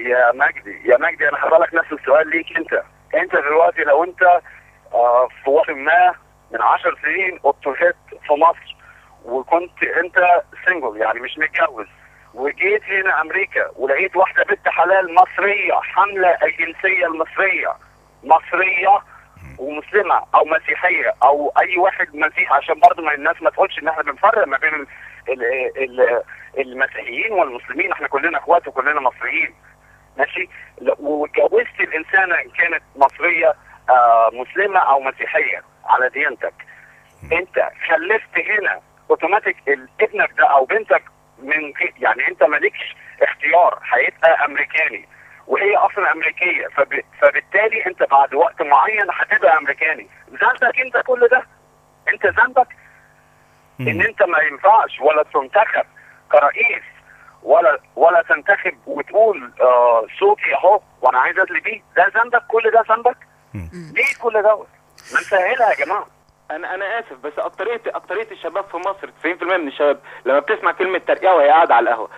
يا مجدي، يا مجدي، انا هسألك نفس السؤال ليك انت دلوقتي لو انت في وقت ما من 10 سنين اضطهدت في مصر وكنت انت single يعني مش متجوز، وجيت هنا امريكا ولقيت واحدة بنت حلال مصرية حامله الجنسية المصرية، مصرية ومسلمة او مسيحية او اي واحد مسيحي، عشان برضه ما الناس ما تقولش ان احنا بنفرق ما بين المسيحيين والمسلمين، احنا كلنا اخوات وكلنا مصريين، ماشي؟ واتجوزت الانسانة ان كانت مصرية مسلمة او مسيحية على ديانتك، انت خلفت هنا اوتوماتيك ابنك ده او بنتك من يعني انت مالكش اختيار، هيبقى امريكاني وهي اصلا امريكية، فبالتالي انت بعد وقت معين هتبقى امريكاني. ذنبك انت كل ده، انت ذنبك ان انت ما ينفعش ولا تنتخب كرئيس ولا تنتخب وتقول صوتي اهو وانا عايز ادلي بيه. ده ذنبك، كل ده ذنبك. ليه كل دوت؟ ما نسهلها يا جماعة. انا اسف، بس اكتريه الشباب في مصر 90% من الشباب لما بتسمع كلمة ترقيع وهي قاعدة على القهوة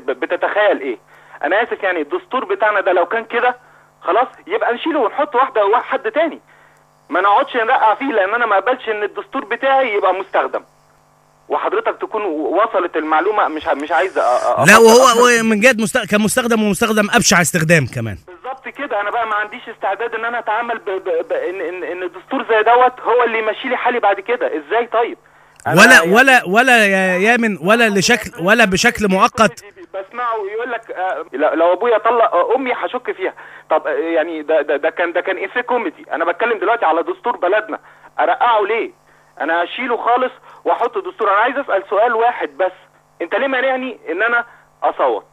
بتتخيل ايه؟ انا اسف، يعني الدستور بتاعنا ده لو كان كده خلاص يبقى نشيله ونحط واحدة حد تاني، ما نقعدش نرقع فيه، لان انا ما اقبلش ان الدستور بتاعي يبقى مستخدم. وحضرتك تكون وصلت المعلومة، مش عايز لا، وهو من جهة كان مستخدم، ومستخدم ابشع استخدام كمان. بالظبط كده. انا بقى ما عنديش استعداد ان انا اتعامل ان الدستور زي دوت هو اللي يمشي لي حالي بعد كده. ازاي طيب؟ ولا يعني ولا ولا يا يامن، ولا لشكل ولا بشكل مؤقت. بسمعه يقول لك لو ابويا طلق امي هشك فيها. طب يعني ده كان افيه كوميدي. انا بتكلم دلوقتي على دستور بلدنا، ارقعه ليه؟ انا اشيله خالص واحط دستور. انا عايز اسال سؤال واحد بس، انت ليه مانعني ان انا اصوت؟